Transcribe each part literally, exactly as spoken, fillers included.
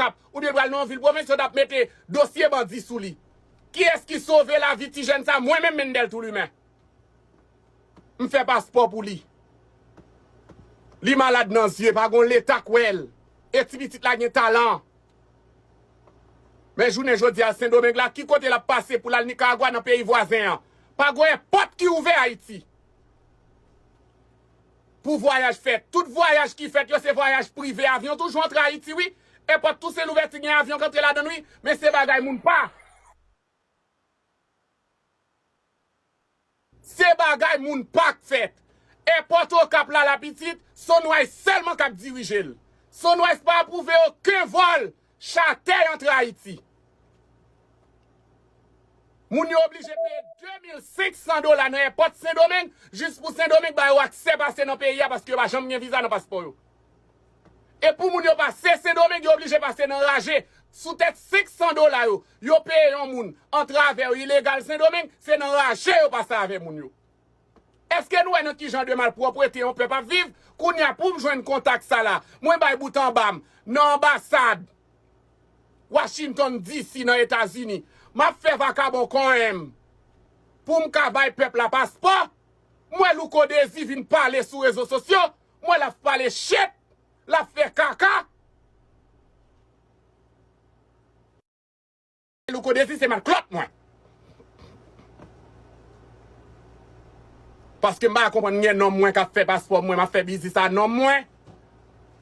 Okap, oubyen l pral nan yon vil pwovens, yo t ap mete dosye bandi sou li. Kiyès ki sove lavi ti jèn sa? Mwen menm, Mendel Toulimen. M fè paspò pou li. Li malad nan zye, pa gon leta k wè l. E ti pitit la gen talan. Men jounen jodi a, Sendomeng la, ki kote l ap pase pou l al Nikaragwa nan peyi vwazen an? Pa gon èpòt ki ouvè Ayiti pou vwayaj fèt. Tout vwayaj ki fèt yo, se vwayaj prive. Avyon toujou antre Ayiti, wi. Èpòt Tousen Louvèti gen avyon k antre ladan l, wi. Men se bagay moun pa. Se bagay moun pa k fèt. Èpòt Okap la, la pitit, Sunrise sèlman k ap dirije l. Sunrise pa apwouve okenn vòl chatèy antre Ayiti. Moun yo oblije peye de mil senk san dola nan èpòt Sendomeng, jis pou Sendomeng ba yo aksè pase nan peyi a, paske yo pa janm gen viza nan paspò yo. E pou moun yo pase Sendomeng, yo oblije pase nan raje. Sou tèt senk san dola yo, yo peye yon moun antrave yo ilegal Sendomeng, se nan raje yo pase avè moun yo. Èske nou wè nan ki jan de malpwòpte yon pèp ap viv? Kounye a, pou m jwenn kontak sa la, mwen bay bout anba m nan anbasad Washington D C nan Etazini. M ap fè vakabon kònyen m pou m ka bay pèp la paspò. M wè Louko Dezi vin pale sou rezo sosyo. M wè l ap pale shit. L ap fè kaka. Louko Dezi se malklòt mwen. Paske m pa konprann gen nonm mwen k ap fè paspò mwen, m ap fè biznis a nonm mwen.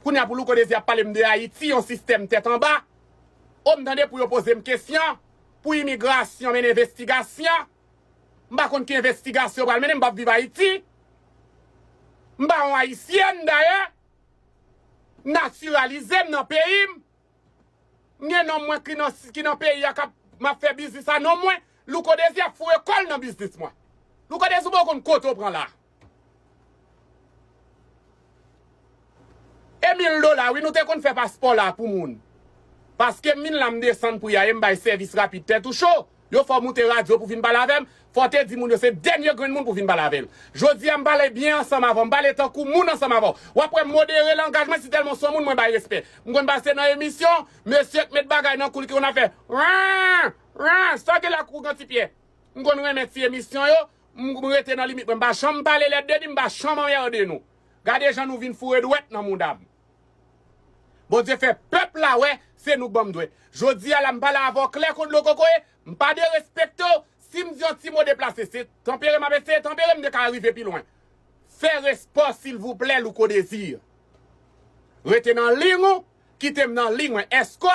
Kounye a pou Louko Dezi ap pale m de Ayiti, yon sistèm tèt anba. O m tande pou yo poze m kesyon, pou imigrasyon mennen envestigasyon. M pa konn ki envestigasyon yo pral mennen, m p ap viv Ayiti. M pa yon Ayisyèn dayè. Natiralize m nan peyi m. M gen nonm mwen ki nan, ki nan peyi a k ap, m ap fè biznis a nonm mwen. Louko Dezi ap foure kò l nan biznis mwen. Louko Dezi, ou poko konn kote w pran la. E mil dola, wi, nou te konn fè paspò la pou moun. Paske min la m desann pri a e m bay sèvis rapid. Tèt ou cho? Yo fè w moute radyo pou vin pale avè m? Fò w te di moun yo se dènye grenn moun pou vin pale avè l. Jodi a, m pale byen ansanm avè w, m pale tankou moun ansanm avè w. W ap wè m modere langaj mwen, si tèlman w se yon moun mwen bay respè. M konn pase nan emisyon, mesye k met bagay nan kou l ki konn ap fè ran, ran, sa w gen la kou gan ti pyè. M konn renmen ti emisyon yo, m rete nan limit mwen. M pa janm pale lèd de li, m pa janm anmède nou. Gade jan nou vin foure dwèt nan mouda m. Bondye fè pèp la wè, se nou k ban m dwèt. Jodi a la, m pale avè w klè kon dlo kokoye, m pa derespekte w. Si m di yon ti mo deplase, se tanpere m ap eseye tanpere, m te ka rive pi lwen. Fè respè w, silvouplè, Louko Dezi. Rete nan liy ou, kite m nan liy mwen. Èske w